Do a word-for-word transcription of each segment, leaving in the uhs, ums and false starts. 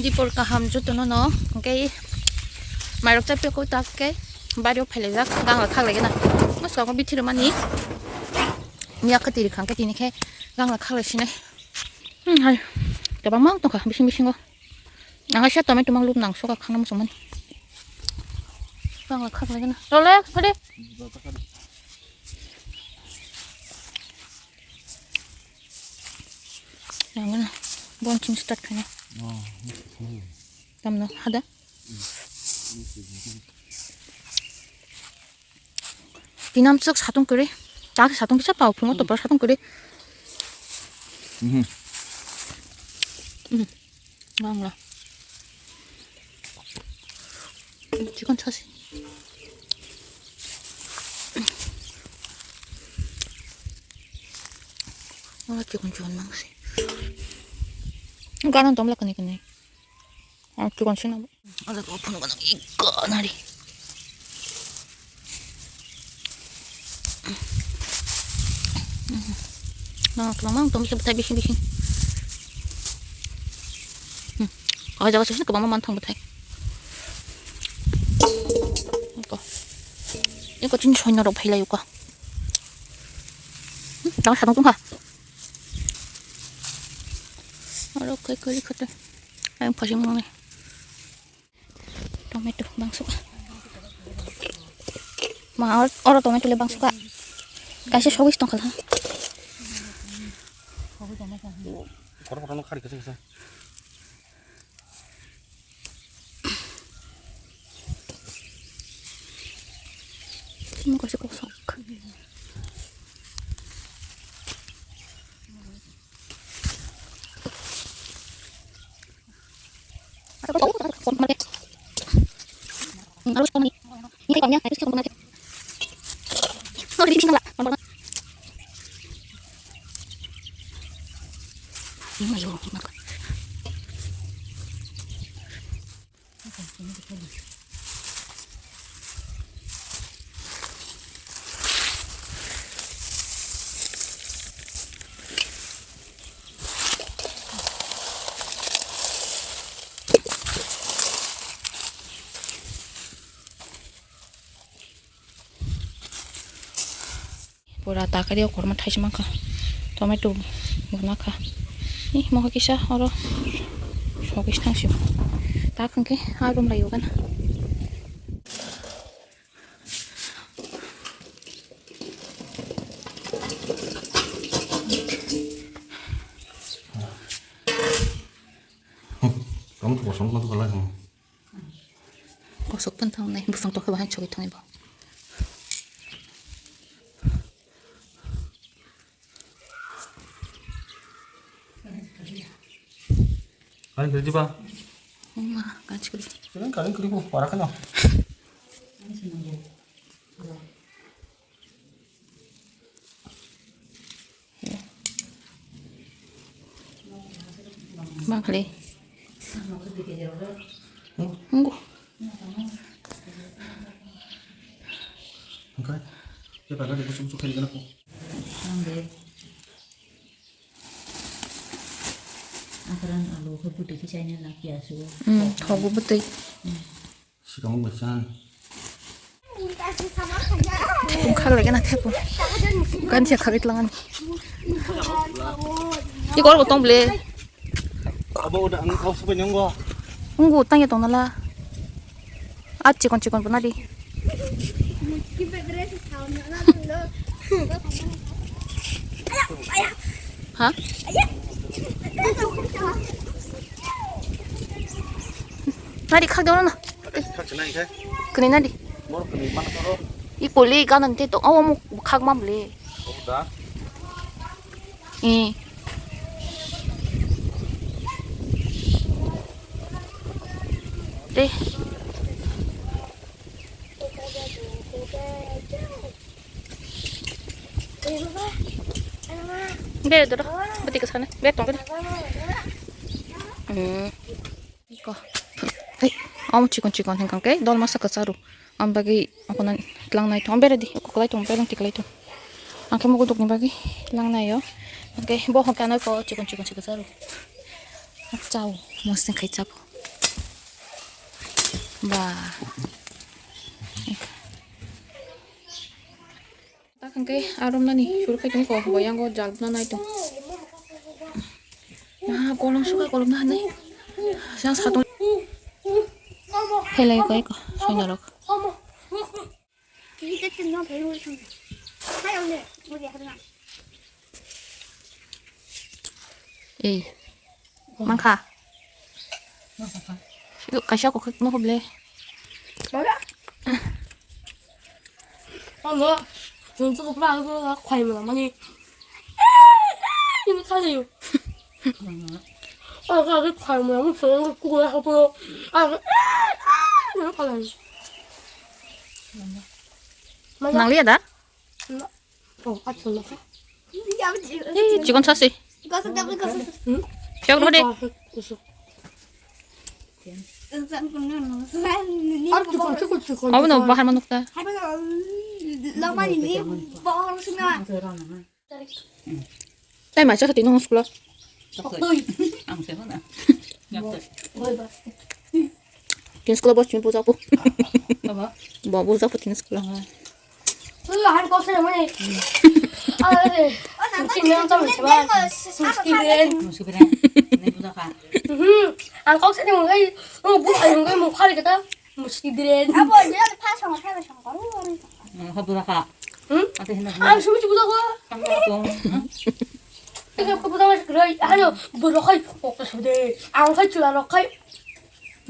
Dipor kaham jotono no, hwnkhe mairok chapya kok tak khe bario phailaijak, gangla khaklaigena. Moskang bithi rwmani miya khe twi rwkha, hwnkhe tini khe gangla khaklai sinai. Hmm, hai. Kwbangma wng tongkha bising bisingo. Ang kaisa tomato mang lub nang suka khana muchungmani. Gangla khaklaigena. Role, phade. Nangmano. Bon ching start khaina. Tamno hada. Tinam chuk satung kiri. Tak satung bisa pau phungo topor satung kiri. Mhm. Bangla. Chikon chasi. Wala chikon chikon mangsi. Ganan tomla kani kani. Ah, chikon sina. Ala ko phun ko iko nari. Na, kelamang tong bisa betai bising bising. Hmm. Oh, jaga sini kebama mantang betai. Iko. Iko chin soino rok phailai uko. Hmm, tang sadong tong ha. Aro kai kari kata. Ayang pasi mong ni. Tomato bangsuka. Ma, or-, oro tomato le bangsuka. Kaisa sogis tongkha. Kotor kotor no khari kasa kasa. Mo kaisa kosok. Pura takari o korma thaisa mankha. Tomato bo nakha. Ih, moha kisa oro sogis thangsi. Tak hwnkhe ha room lai yogana. Kamu tuh kosong tuh kalah. Kosok pun tang nai, bwswng tokha bahai chogwi tongwi bo. Kain kiri ba? Uma, kain kiri. Kain kiri bo, para kana. Bangkhle. Ngu. Angkhe, khe bagari busuk busuk khairi gana ko. Ang de. Akran alu khe bwtwi khe chaina na piyasu. Hmm, thogo bwtwi. Hmm. Sikamo bai chan. Thepung khak lagi na thepung. Kan siya khak itlangan. Iko oro tong ble. Abo udah ang kau sepenyong gua. Unggu tang ya tong nala. Ah, chikon chikon pun adi. Ha? Nadi khak dong na. Kani nadi. I poli kanan te to. Aw, mo khak mam le. Eh. Te. Be doro. Beti kesana. Be tong. Hmm. Iko. Ai, omo chikon chikon hwnkha khe dol masa kwcharo. Am bagwi okono tlangnai tong, beradi, oko kwlai tong, bereng tiklai tong. Ang khe mugo dukni bagwi tlangnai o. Hwnkhe bo hwnkhe ano iko chikon chikon se kwcharo. Chao, mosni khai chao. Ba. Tak hwnkhe arom nani suru khai tongkho, bo yango jal na nai tong. Ma kolom suka kolom na nai. Sang satung. Helai koi ko, soina rok. Ei. Mangkha. Kaisa kokhe nukho ble. Alo, chwng chwng pura khwai mala mani. Ini khajayo. Aga aga khwai mala mani chwng kukla hapo. Aga. Ini khajayo. Nang liya da? Oh, acho na. Ei, chikon sasi. Gosok, gosok, gosok. Hmm? Siap dulu deh. Gosok. Ar chikon, chikon, chikon. Abo no bahar manuk ta. Lama ini bahar suna. Tai macha khati nong school. Ang sebo na. Tin school bos chumi puja pu. Apa? Bo puja pu tin school. Tuh lahan kau sih mana? Ada. Sini nonton siapa? Muskilen. Muskilen. Ini puja kak. Hmm. Ang kau sih mau kai. Oh bu, ayo kai mau kali kita. Muskilen. Apa dia pas sama saya sama kau. Hobura ka. Hmm? Ate hina. Ang sumi chukuda ko. Ang ko. Ega ko buda mas grai. Ano buro kai. Ko ko sude. Ang kai chula ro kai.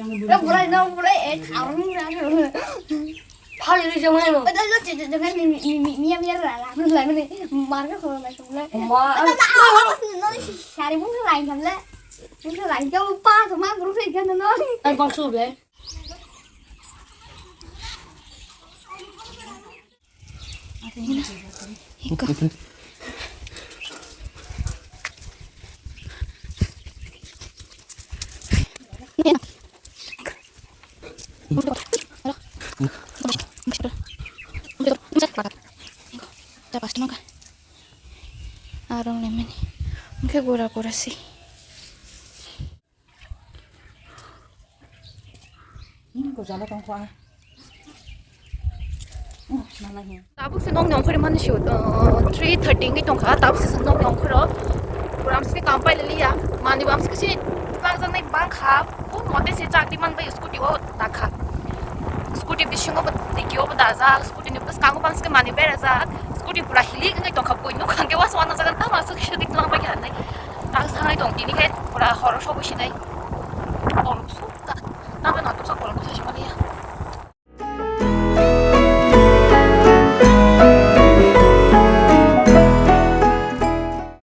Ra burai na burai e tharung ra. Phali ri jamai mo. Ada lo che che mi mi mi mi ya mi ra la. Lai mane mar ko la chula. Ma. Ada ba. No sari mu lai kam la. Mu lai kam pa to ma guru se kan no. Ai bang su be. Iko. Arong lemani. Oke, gura gura sih. Hmm, gojala tongkha. Hmm, mana hi? Tabuk se nokni ongkhorwi mani sio, uh, three thirty wngwi tongkha, tabuk se nokni ongkhoro. Puram se kam pai liya, mani bam se se tang jang nai bang kha, o mote se chakri man bai scooty o da kha. Scooty bisingo bo tiki o bo da ja, scooty ni bwskango bang se mani bera ja, scooty pura hilik wngwi tongkha, bui nuk hangke was wana jagan tama se se dik lang bai kha nai. Tang sangai tong tini khe pura horo sobo sinai. Tong su. Tamo na tusa kolom tusa sima dia.